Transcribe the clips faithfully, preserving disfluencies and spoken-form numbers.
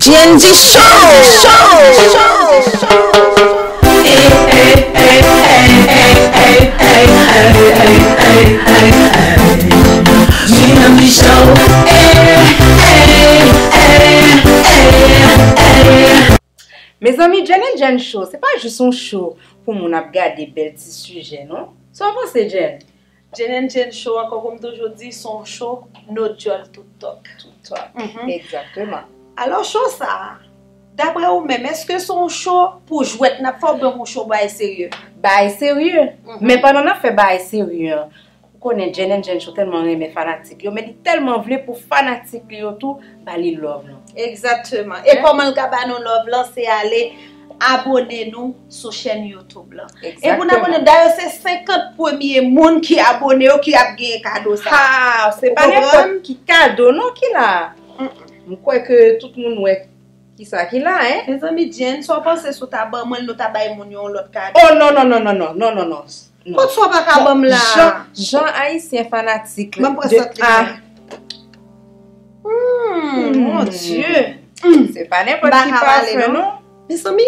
J N J Show. Mezanmi, Jen and Jen Show, se pa jis yon show pou moun ap gade bèl ti sijè, non? Sa w panse, Jen? Jen and Jen Show, ankò, kòm toujou di, se yon show no djòl tout tòk. Tout tòk. Mhm. Egzakteman. Alò, show sa a, daprè ou menm, èske se yon show pou jwèt n ap fè oubyen yon show bagay serye? Bagay serye. Mhm. Men pandan n ap fè bagay serye an, ou konnen Jen and Jen Show tèlman renmen fanatik yo, men li tèlman vle pou fanatik li yo tou ba li love lan. Egzakteman. E kòman l ka ba nou love lan? Se ale abone nou sou chèn YouTube lan. E pou n abone, dayè se senkant premye moun ki abone yo ki ap genyen kado sa. Ha, se pa nenpòt ki kado non ki la. M kwè ke tout moun wè kisa ki la, en. Mezanmi, Jen, sa w panse si w ta ban mwen l, nou ta bay moun yo yon lòt kado? Oh, non, non, non, non, non, non, non, non. Non. Kot sa w pa ka ban m la? Jan, jan Ayisyen fanatik de a. Hmm, mon Dieu. Hmm. Se pa nenpòt ki pafen, non. Mezanmi,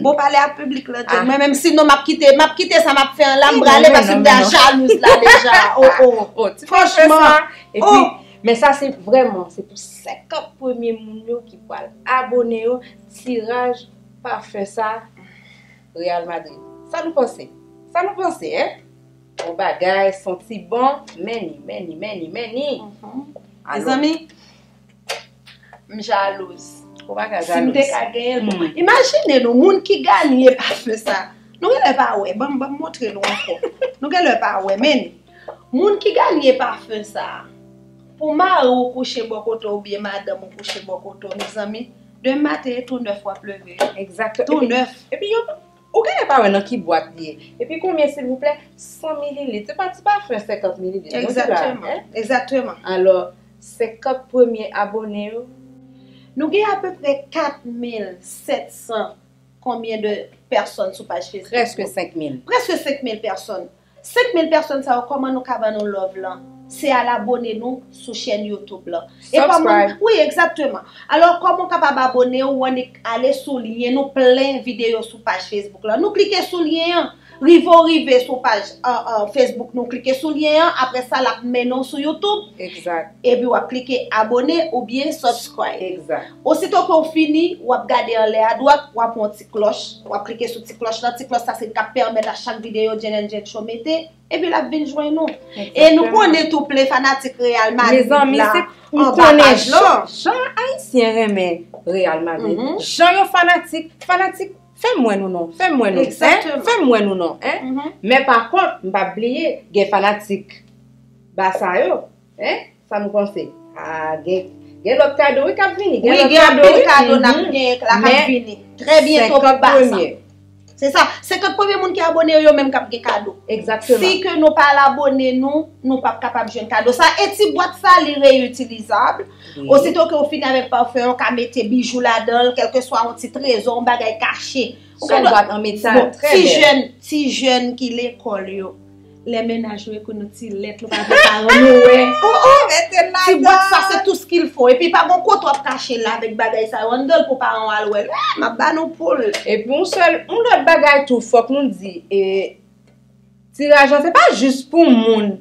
bon, pale ak piblik lan, Jen. Mwen menm, sinon, m ap kite, m ap kite sa m ap fè an la, m prale paske m deja jalouz la deja. Oh, oh. Franchman. Epi, men sa se vrèman, se pou senkant premye moun yo ki pral abone yo, tiraj pafen sa, Real Madrid. Sa nou panse? Sa nou panse, en? Bon bagay, santi bon, meni, meni, meni, meni. Mezanmi, m jalouz. Ou pa ka jalouz. Si m te ka genyen l, bon. Imajine nou, moun ki ganye pafen sa. Nou genlè pa wè, ban m, ban m montre nou ankò. Nou genlè pa wè, men moun ki ganye pafen sa, pou mari w kouche bò kote w oubyen madanm ou kouche bò kote w, mezanmi, demen maten e tou nèf w ap leve. Egzakteman. Tou nèf. Epi yo, ou genlè pa wè nan ki bwat li ye. Epi konbyen, silvouplè? San mililit. Se pa ti pafen senkant mililit non ki la, egzakteman, en? Egzakteman. Alò, senkant premye abone yo. Nou gen apeprè kat mil sèt san konbyen de pèsòn sou paj Facebook? Prèske senk mil. Prèske senk mil pèsòn. Senk mil pèsòn sa yo, kòman nou ka ban nou love lan? Se al abone nou sou chèn YouTube lan. E kòman, wi, egzakteman. Alò, kòman w kapab abone w? W annik ale sou lyen nou plen videyo sou paj Facebook lan. Nou klike sou lyen an. Rive w rive sou paj, euh, euh, Facebook nou, klike sou lyen an. Apre sa, l ap mennen w sou YouTube. Egzak. Epi w ap klike abone oubyen subscribe. Egzak. Osito ke w fini, w ap gade anlè adwat, w ap wè yon ti klòch. W ap klike sou ti klòch lan. Ti klòch sa se li k ap pèmèt a chak videyo Jen and Jen Show mete. Epi l ap vin jwenn nou. E nou konnen tou plen fanatik Real Madrid la anba paj lan. Jan Ayisyen renmen Real Madrid. Jan yo fanatik, fanatik, fè m wè nou non, fè m wè nou, en? Fè m wè nou non, en? Men pa kont, m p ap bliye, gen fanatik Basa yo, en? Sa nou panse? Ah, gen, gen lòt kado, wi, k ap vini. Gen lòt kado, wi, gen anpil kado n ap genyen la k ap vini. Trè byento pou Basa. Se sa, senkant premye moun ki abone yo, yo menm k ap gen kado. Egzakteman. Si ke nou pa al abone nou, nou p ap kapab jwenn kado sa. E ti bwat sa, li reyitilizab. Wi. Osito ke w fini avèk pafen an, w ka mete bijou ladan l, kèlkeswa yon ti trezò, yon bagay kache. Ou gen dwa, bon, ti jèn, ti jèn ki lekòl yo. Lè mennaj yo ekri nou ti lèt, nou pa vle paran nou wè. Oh, oh, mete l ladan. Ti bwat sa, c'est tout ce qu'il faut. Epi pa gon kote w ap kache l avèk bagay sa yo anndan l pou paran w al wè l. Ah, m ap ba nou pou l. Epi yon sèl, yon lòt bagay tou, fòk nou di, e, tiraj lan, se pa jis pou moun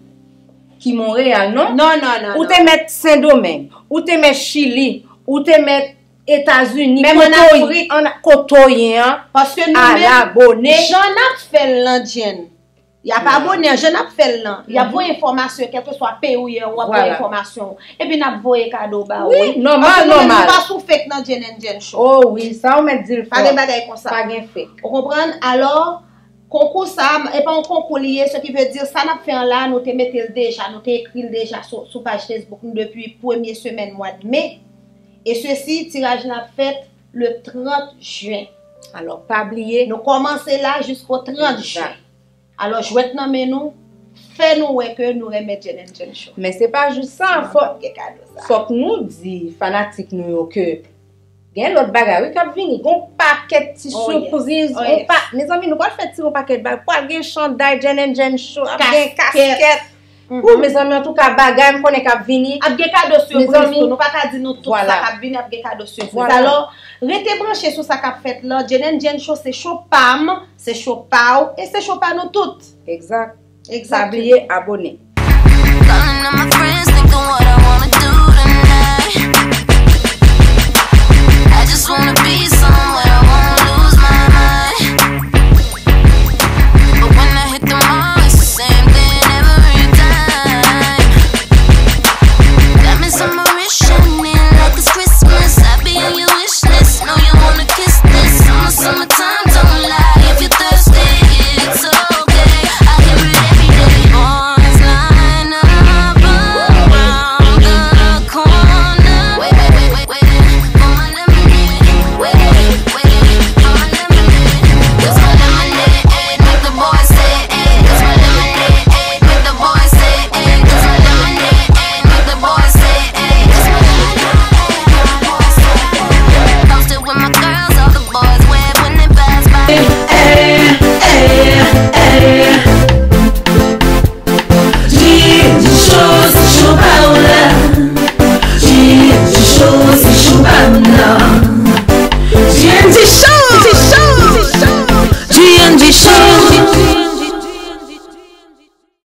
ki Monreyal, non. Non, non, non. Ou te mèt Sendomeng, ou te mèt Chili, ou te mèt Etazini, menm ann Afrik, kote w ye an, al abone. Paske nou menm, jan n ap fè l lan, Jen, y ap abone, jan n ap fè l lan, y ap voye enfòmasyon, kèlkeswa peyi w ye an, w ap voye enfòmasyon. Epi n ap voye kado ba w, wi. Wi, nòmal, nòmal. Paske nou menm, nou pa sou fake nan Jen and Jen Show. Oh wi, sa w mèt di l fò. Pa gen bagay konsa. Pa gen fake. Ou konprann? Alò, konkou sa a, e pa yon konkou li ye, ce qui veut dire, sa n ap fè an la, nou te mete l deja, nou te ekri l deja sou, sou paj Facebook nou depi premye semèn mwa d me. E sesi, tiraj la ap fèt le trant jen. Alò, pa bliye. Nou kòmanse la jisko trant jen. Egzak. Alò, jwèt nan men nou, fè nou wè ke nou renmen Jen and Jen Show. Men se pa jis sa, fòk, fòk nou di fanatik nou yo ke gen lòt bagay, wi, k ap vini. Gen yon pakèt ti sipriz, yon pa-, mezanmi, nou pral fè ti yon pakèt bagay. Pral gen chanday, Jen and Jen Show, ap gen kaskèt. Ou, mezanmi, antouka, bagay m konnen k ap vini. Ap gen kado sipriz Mezanmi, tou. Nou pa ka di nou tout voilà. Sa k ap vini, ap gen kado sipriz. Voilà. Alò, rete branche sou sa k ap fèt la. Jen and Jen Show se show pa m, se show pa w, e se show pa nou tout. Egzak. Pa Egzakteman. Bliye abone. Calling all my friends, thinking what I wanna do tonight. I just wanna be somewhere I wanna